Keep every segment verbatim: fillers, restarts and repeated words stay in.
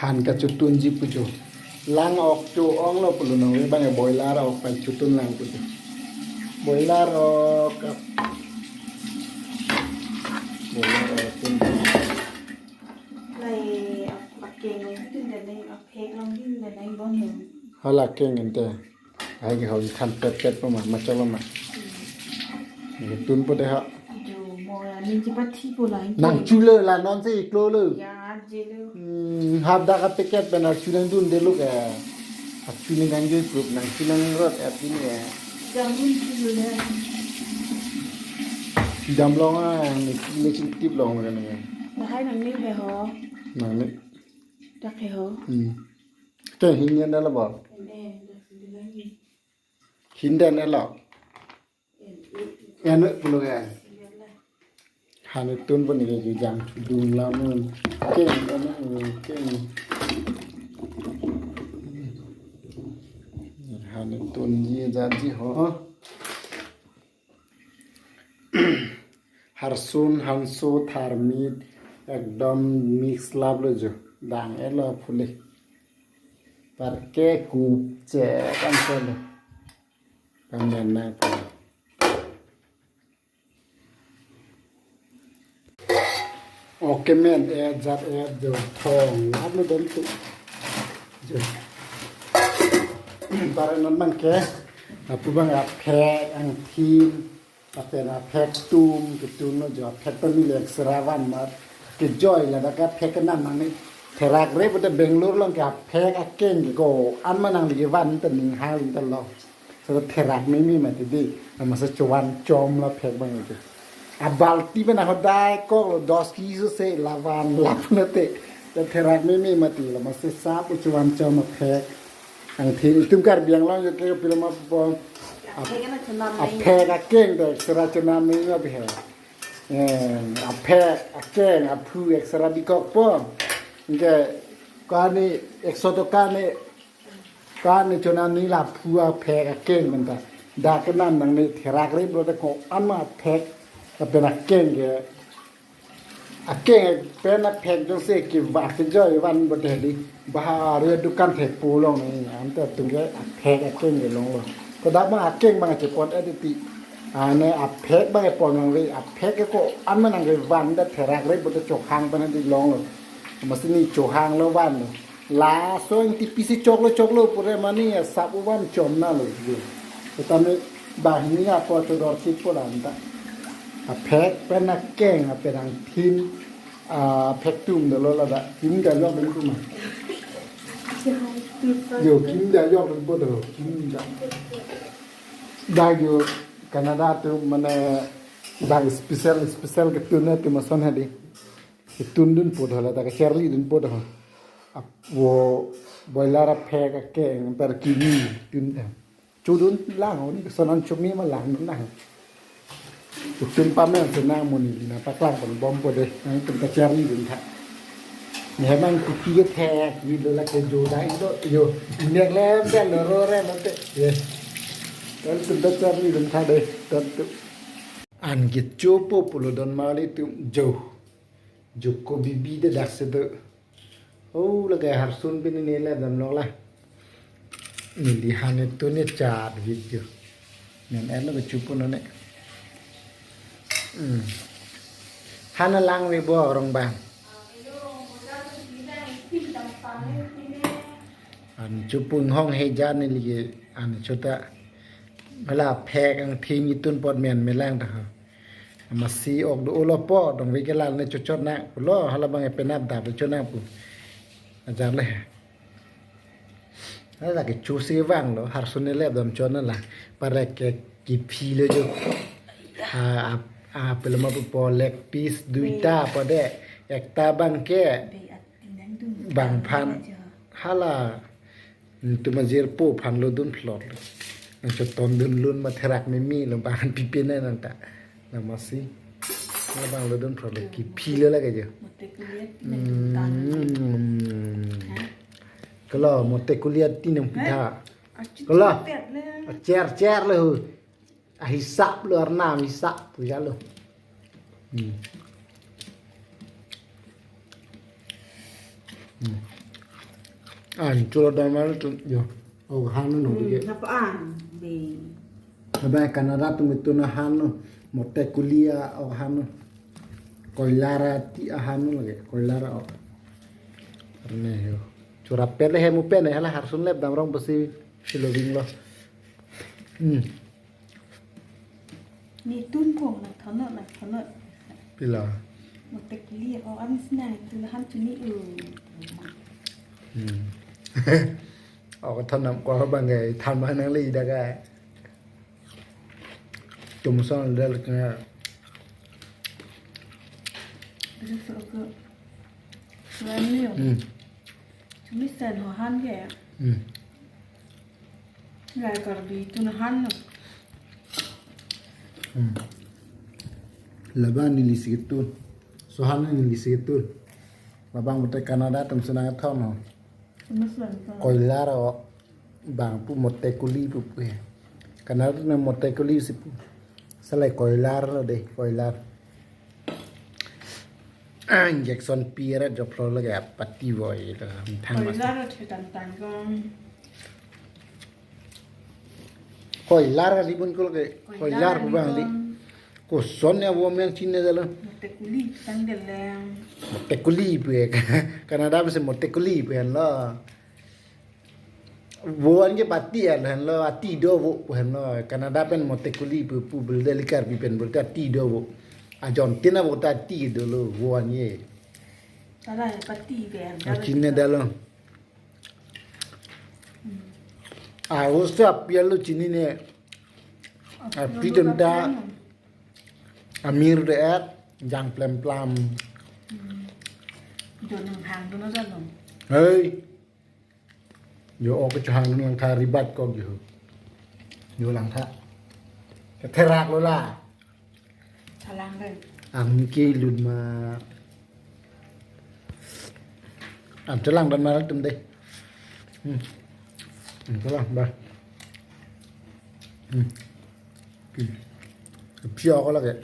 Han kachotunji pu jo. Lang ok cho-onglo pulo nang, bang boiler ok pen chotun lang pu jo. Boiler ok. Boiler ok. Lai, akeng along tin de neng, aphek along tin de neng bon hem. Hala keng ente. Ai ke hoi than pet pet pa ma, ma chalo ma. Ni tun po de ha. Jo, mo ya, ni ji pa thi po la. Nang chulo la non se iklo lo. Ya, je lo. Hmm, hap dak a packet pen a chulang dun de lo ke. A chuning kan jo proof nang chulang rot a pin ya. Jam dun thi lo le. Dam long a, ni, ni ching tip long le ni. Lahai nang ni he ho. Nang ni. Dak he ho. Hmm. Ke hin yan da la ba. Ne, dak he ho. Hinden elo. Eno pulo ke. Hani tun pun ni ke jang chudun lamun. Ke eno ke. Hani tun ji ja ji ho. Harsun, hanso, tharmit, ekdom mix lap lo jo. Dang elo phule. Par ke kup che kan solo. Kan dan na ko. Okay men, eh, jat eh, jo thong lap lo don tu. Jo. Para non bang ke, apu bang aphek, angthin, lapen aphek tum, ketun lo jo aphek ta ni lek seravan mar. Kejoi la dak aphek kenam nang ni. Therak re pute Bangalore along ke aphek akeng ke ko-an ma nangli kevan ta ning hang ling ta lo. Seta therak meme mati di. Nama se chovan chom la phek bang itu. A balti pen ahodai kok lo dos kg so se lavan lap na te. Ta therak meme mati lama se sap u chovan chom aphek. Angthin itum Karbi Anglong jo ke pilo ma po. Aphek akeng ta sera chonam meme ma bihe. Eh, aphek akeng aphu ek sera bikok po. Ke kani ek so toka ni Kan ni chonam ni la phu aphek akeng pen ta. Dak kenam nang ni therak re bro ta ko-an ma aphek. Lapen akeng ke. Akeng pen aphek jongsi kevan kejoi van bo te di. Bahari dukan thepo along ni. Ante atum ke aphek akeng ke longlo. Ko dak ma akeng bang chepon editi. Ane aphek bang epon nang re. Aphek ke ko-an ma nang kevan ta therak re bo ta chohang pen di longlo. Masi ni chohang lo vanlo. Laso ingti pisi choklo choklo pure mani asap u van chom na lo jo. Tame banghini apo chodor chit po lanta. Aphek pen akeng apen angthin aphek tum dolo lada. Kim da yok dun kuma. Jo kim da yok dun po do. Kim da. Da jo Canada tu mane da special special ketun na tu mason hadi. Ketun dun po do la ta ke Charlie dun po do. Ap-, wo boiler aphek akeng per kini tun. Chodun lang ni sonan chumi ma lang na. Tun pamen senang muni na paklang pon bom po de. Nang tun ta Charlie dun tha. Ni hemang kupi ke the, ni lo la ke jo dai lo yo. Nek lem te lo ro re mo te. Ye. Kan tun ta Charlie dun tha de. Tan tu. An ke chopo pulo don mali tu jo. Joko bibi de dak se do. Oh, lagay harsun bin ni le dam lok la. Neli hane tu ni chat video. Nen er lo ke chupu no ne. Hmm. Hana lang we bo rong bang. An chupu hong he jan neli ke an chota. Mala phek angthin itun pot men melang ta ha. Masi ok do lo po dong ve ke lal ne chochot na lo hala bang e penap dap chochot na pu. Ajar le. Hala ke chusi vang lo harsun ne lep dam chot na la. Parek ke kiphi lo jo. A, a, a, pelo ma po leg piece duita po de. Ekta bang ke. Bang phan hala. Tuma jirpo phan lo dun phlot lo. Nang choton dun lun ma therak meme lo bang pipi na nang ta. Na masi. Na bang lo dun phlot lo kiphi lo la ke jo. Mote kuliat Hmm. Kalo mote kuliat ti nang pitha. Kalo. Cher cher lo. Ahisap lo arnam hisap pu ya lo. Hmm. Hmm. An chulo damar tu yo. O han no Hmm, dike. Napa an be. Naba Canada atum itu na han no. Motekuli a o han no. Koilar ati ahan no lake. Koilar o. Arne yo. Chura pele he mu pene hala harsun lep damrong besi silobing lo. Hmm. Ni tun ko na thono na thono. Pila. Motekuli o am sina tun han tuni u. Hmm. O thon nam ko bang gai than ba nang le ida ga. Tum son dal ka. Beso ko. Suami yo. Hmm. Tumi sen ho han ke. Hmm. Gai Karbi tun han no. Hmm. Laban neli si ketun. Sohan neli si ketun. Labang bote Canada atum senang thon no. Tumi sen ho. Koilar o bang pu motekuli pu pu he. Canada na motekuli si pu. Salai koilar lo de, koilar. Injection pira joplo lagi apati boy itu. Thang mas. Koilar lo thitan tangkong. Koilar ali pun kul ke. Koilar Koilar pu bang ali. Koson ya wo meng China dalo. Motekuli tang deleng. Motekuli pu ya. Canada bisa motekuli pu ya lo. Voan ke pati ya lo hen lo ati do vo pu hen lo. Canada pen motekuli pu pu bel deli Karbi pen bel ta ati do vo. Ajon tina vo ta ati do lo voan ye. Tara ya pati be. A China dalo. A usta pialo China ne. A pidon ta amir de et jang plem plam. Don hang don dalo. Hei. Yo ok chang lang tha ribat ko yo. Yo lang tha. Ketherak lo la. Chalang dei. Am ke lut ma. Am chalang dan marak tum dei. Hmm. Hmm, chalang ba. Hmm. Hmm. Pia ko lagi.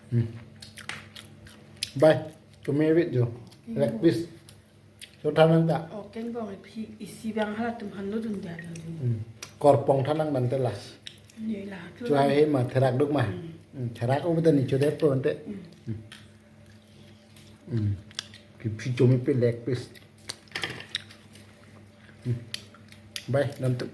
Hmm. Bye. Kami wit jo. Leg piece. So thanang ta. Oh, ken bong iphi isi bang halatum hanlo dun dia lo. Hmm. Korpong thanang nang te la. Ni la tu. Chua he ma therak duk ma. Hmm. Hmm. Therak o beta ni chudet po ante. Hmm. Hmm. Kiphi chomi pe leg piece. Hmm. Bye, nam tu.